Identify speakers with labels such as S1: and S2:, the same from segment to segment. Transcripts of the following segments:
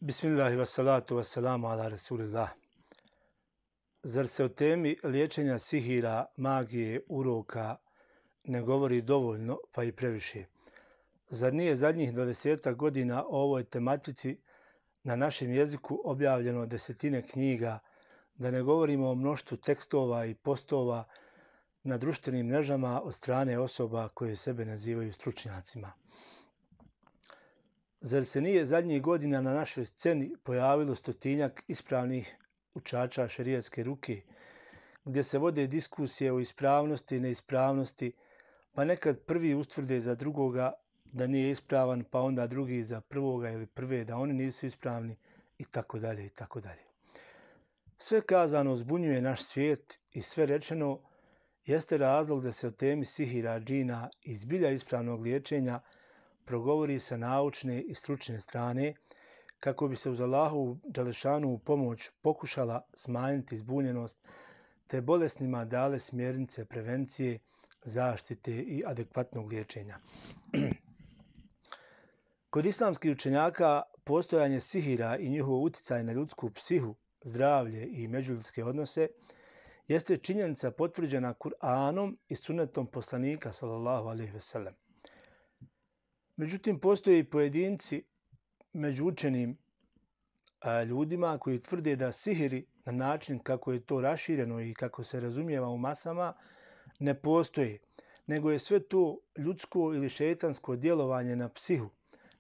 S1: Bismillahi wassalatu wassalamu ala rasulillah. Zar se o temi liječenja sihira, magije, uroka ne govori dovoljno pa i previše? Zar nije zadnjih 20 godina o ovoj tematici na našem jeziku objavljeno desetine knjiga, da ne govorimo o mnoštvu tekstova i postova na društvenim mrežama od strane osoba koje sebe nazivaju stručnjacima? Zar se nije zadnjih godina na našoj sceni pojavilo stotinjak ispravnih učača šerijatske ruke, gdje se vode diskusije o ispravnosti i neispravnosti, pa nekad prvi ustvrde za drugoga da nije ispravan, pa onda drugi za prvoga ili prve da oni nisu ispravni i tako dalje i tako dalje. Sve kazano zbunjuje naš svijet i sve rečeno jeste razlog da se o temi sihira, džina i zbilja ispravnog liječenja progovori sa naučne i stručne strane, kako bi se uz Allahovu dželešanovu pomoć pokušala smanjiti zbunjenost te bolesnima dale smjernice prevencije, zaštite i adekvatnog liječenja. Kod islamskih učenjaka postojanje sihira i njihov utjecaj na ljudsku psihu, zdravlje i međuljudske odnose jeste činjenica potvrđena Kur'anom i sunnetom poslanika sallallahu alejhi ve sellem. Međutim, postoje i pojedinci među učenim ljudima koji tvrde da sihiri na način kako je to rašireno i kako se razumijeva u masama ne postoji, nego je sve to ljudsko ili šejtansko djelovanje na psihu,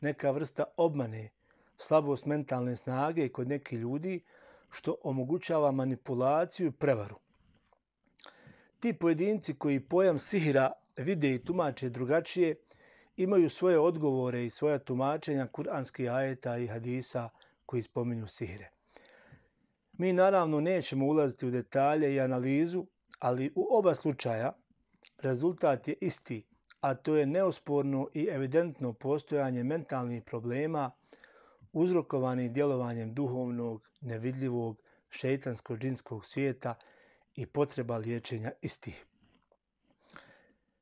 S1: neka vrsta obmane, slabost mentalne snage kod nekih ljudi što omogućava manipulaciju i prevaru. Ti pojedinci koji pojam sihira vide i tumače drugačije imaju svoje odgovore i svoja tumačenja kuranskih ajeta i hadisa koji spominju sihire. Mi naravno nećemo ulaziti u detalje i analizu, ali u oba slučaja rezultat je isti, a to je neosporno i evidentno postojanje mentalnih problema uzrokovanih djelovanjem duhovnog, nevidljivog, šejtansko-džinskog svijeta i potreba liječenja istih.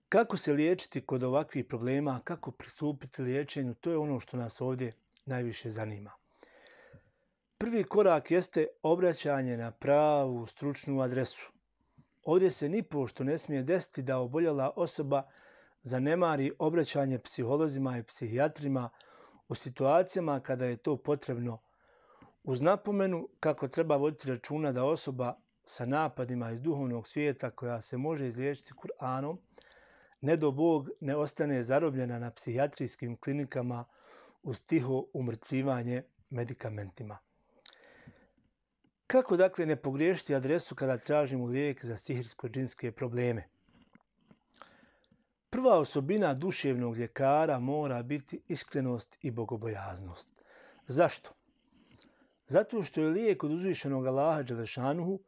S1: Kako se liječiti kod ovakvih problema, kako pristupiti liječenju, to je ono što nas ovdje najviše zanima. Prvi korak jeste obraćanje na pravu stručnu adresu. Ovdje se nipošto ne smije desiti da oboljela osoba zanemari obraćanje psiholozima i psihijatrima u situacijama kada je to potrebno, uz napomenu kako treba voditi računa da osoba sa napadima iz duhovnog svijeta koja se može izliječiti Kur'anom, ne do Bog ne ostane zarobljena na psihijatrijskim klinikama uz tiho umrtvljivanje medikamentima. Kako dakle ne pogriješiti adresu kada tražimo lijek za sihirsko-džinske probleme? Prva osobina duševnog ljekara mora biti iskrenost i bogobojaznost. Zašto? Zato što je lijek od uzvišenog Allaha dželešanuhu,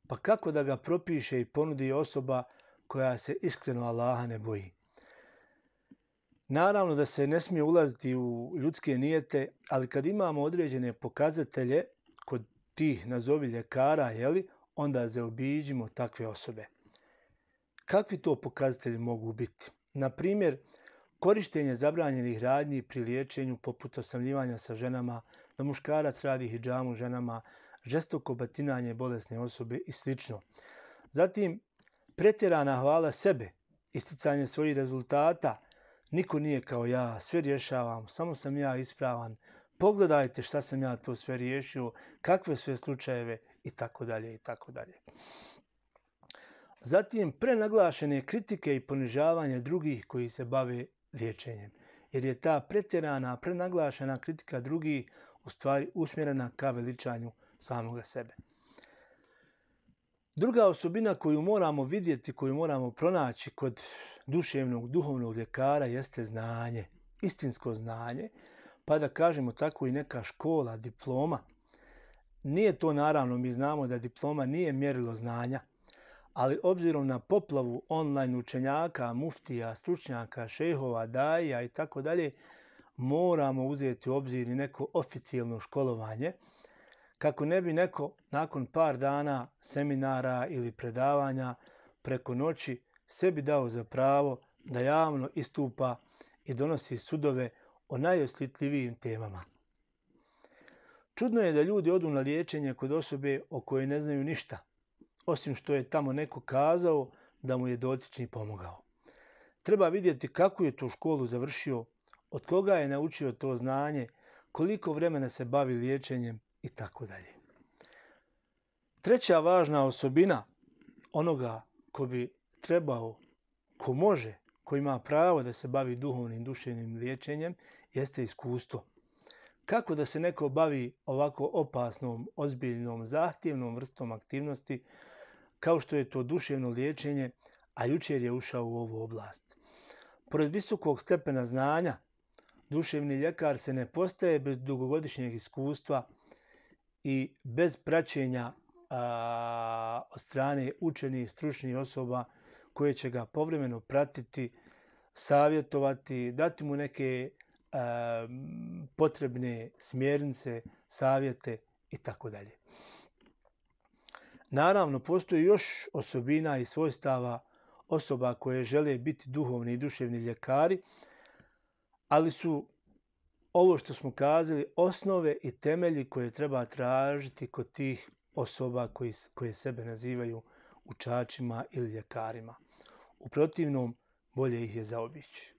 S1: pa kako da ga propiše i ponudi osoba koja se iskreno Allaha ne boji. Naravno da se ne smije ulaziti u ljudske nijete, ali kad imamo određene pokazatelje kod tih nazovi ljekara, onda zaobiđimo takve osobe. Kakvi to pokazatelji mogu biti? Na primjer, korištenje zabranjenih radnji pri liječenju poput osamljivanja sa ženama, da muškarac radi hidžamu ženama, žestoko batinanje bolesne osobe i sl. Zatim, pretjerana hvala sebe, isticanje svojih rezultata, niko nije kao ja, sve rješavam, samo sam ja ispravan, pogledajte šta sam ja to sve riješio, kakve sve slučajeve itd. itd. Zatim, prenaglašene kritike i ponižavanje drugih koji se bave liječenjem, jer je ta pretjerana, prenaglašena kritika drugih u stvari usmjerena ka veličanju samoga sebe. Druga osobina koju moramo vidjeti, koju moramo pronaći kod duševnog, duhovnog ljekara jeste znanje, istinsko znanje, pa da kažemo tako i neka škola, diploma. Nije to naravno, mi znamo da diploma nije mjerilo znanja, ali obzirom na poplavu online učenjaka, muftija, stručnjaka, šejhova, daija i tako dalje, moramo uzeti u obzir i neko oficijelno školovanje, kako ne bi neko nakon par dana seminara ili predavanja preko noći sebi dao za pravo da javno istupa i donosi sudove o najosjetljivijim temama. Čudno je da ljudi odu na liječenje kod osobe o kojoj ne znaju ništa, osim što je tamo neko kazao da mu je dotični pomogao. Treba vidjeti kako je tu školu završio, od koga je naučio to znanje, koliko vremena se bavi liječenjem i tako dalje. Treća važna osobina onoga ko bi trebao, ko može, ko ima pravo da se bavi duhovnim, duševnim liječenjem, jeste iskustvo. Kako da se neko bavi ovako opasnom, ozbiljnom, zahtjevnom vrstom aktivnosti kao što je to duševno liječenje, a jučer je ušao u ovu oblast. Pored visokog stepena znanja, duševni ljekar se ne postaje bez dugogodišnjeg iskustva i bez praćenja od strane učenih, stručnih osoba koje će ga povremeno pratiti, savjetovati, dati mu neke potrebne smjernice, savjete i tako dalje. Naravno, postoji još osobina i svojstava osoba koje žele biti duhovni i duševni ljekari, ali su ovo što smo kazali osnove i temelji koje treba tražiti kod tih osoba koje sebe nazivaju učačima ili ljekarima. U protivnom, bolje ih je zaobići.